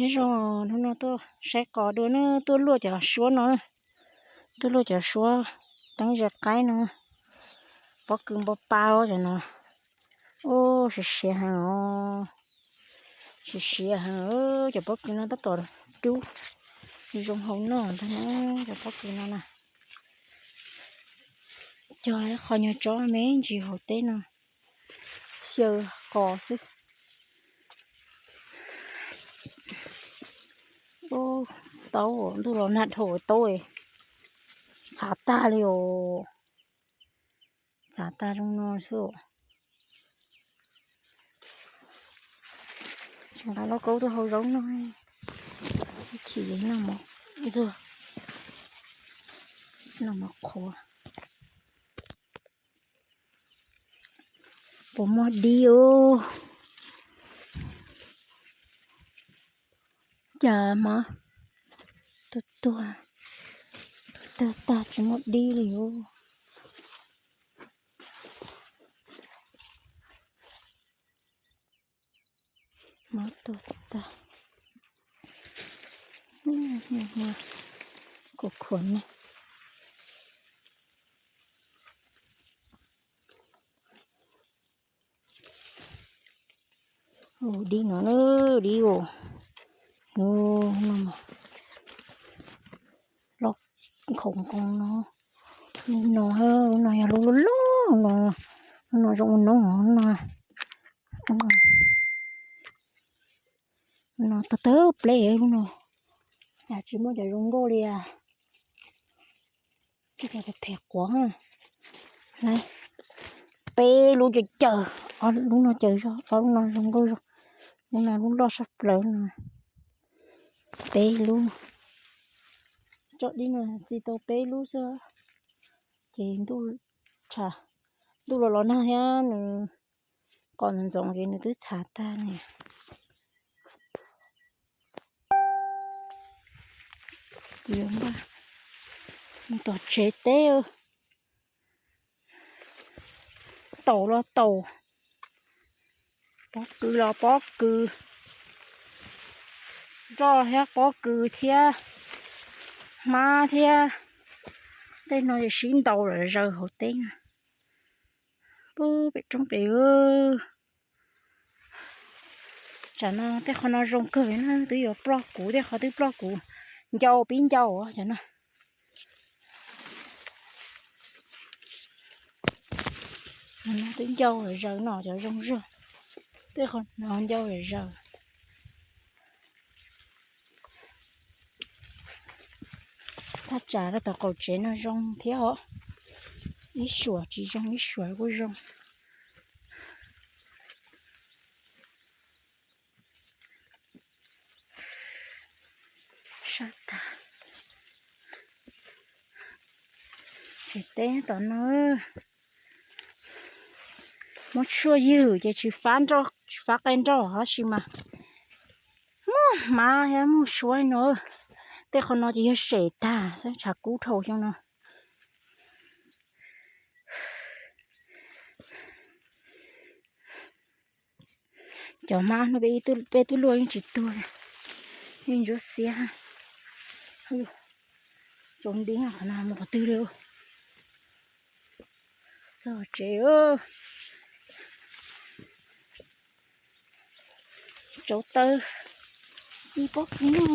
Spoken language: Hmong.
Nyob zoo, hnub no tuaj saib qos dua na, tuaj luaj cov suab no, tuaj luaj cov suab teeb ze qaib no, pob kws npau pa cov no. Ub, siav siav heev os, siav siav heev, cov pob kws no tab tom dub zoo hau noj ntag na, cov pob kws no na. Cog qhov nyuag tsob me ntsis hauv teb no, xyaw qos xwb. Ub, taub, ntuj los nag dhau taub, txhav tag li os. Txhav tag zoo no xwb. Tsis nqa lauj kaub tuaj hau zaub no, ib chim noj mov ntxuag, noj mov qhuav. Puas muaj dib os? Cas hmab tuag tuag, tuag tag tsis muaj dib li os. Hmab tuag tag. Kuv khuav ne. Ub, dib no na, dib os. Ub, no mas loj khoov nkoos no. Lub no, lub no yog lub loj loj no. Lub no zoo ua noob no. Lub no tawg tawg pleb lub no. Cas tsis muaj cov zoo nkauj li as. Phem quav. Peb lub caws caws, ob lub no caws zog, ob lub no zoo nkauj zog, lub no lub loj sab plaws no. Peb lub, tsob dib no txi tau peb lub xwb, ces ntuj, ntuj los los nag thiab nws qos ntxoov ntxoov ces nws twb txhav tag ne. Kuv yuav npaj mus tom tsev teb. Taum los taum, pob kws los pob kws, roj thiab pob kws thiab hmab thiab. Tej no ces sib ntaus lawm zaws hauv teb na. Pub pem roob pem. Tsam no tej qhov no zoo kawg na, twb yuav ploj kuv, tej qhov twb ploj kuv ncau pib ncau cov no. Twb ncau zaws no cov zoo zog, tej qhov no ncau zaws. Thaj tsam rau tom qaum tsev no zoo thiab os. Ib suam tsis zoo ib suam kuj zoo. Sab tag. Tsev teb tom no muab tshuaj ywg ces tsis fab nroj, tsis fab qe nroj tab sis mas muaj hmab thiab muaj suab no. Tej qhov no ces yog sem tag xwb, tshav kub dhau xyoo no. Cov hmab no peb twb luaj yeej tsis tuag li, yeej ntsuab xiab. Tsaus nti qhov no mus qhov twg li. Txog tsev. Tsau taw ib pob kws no.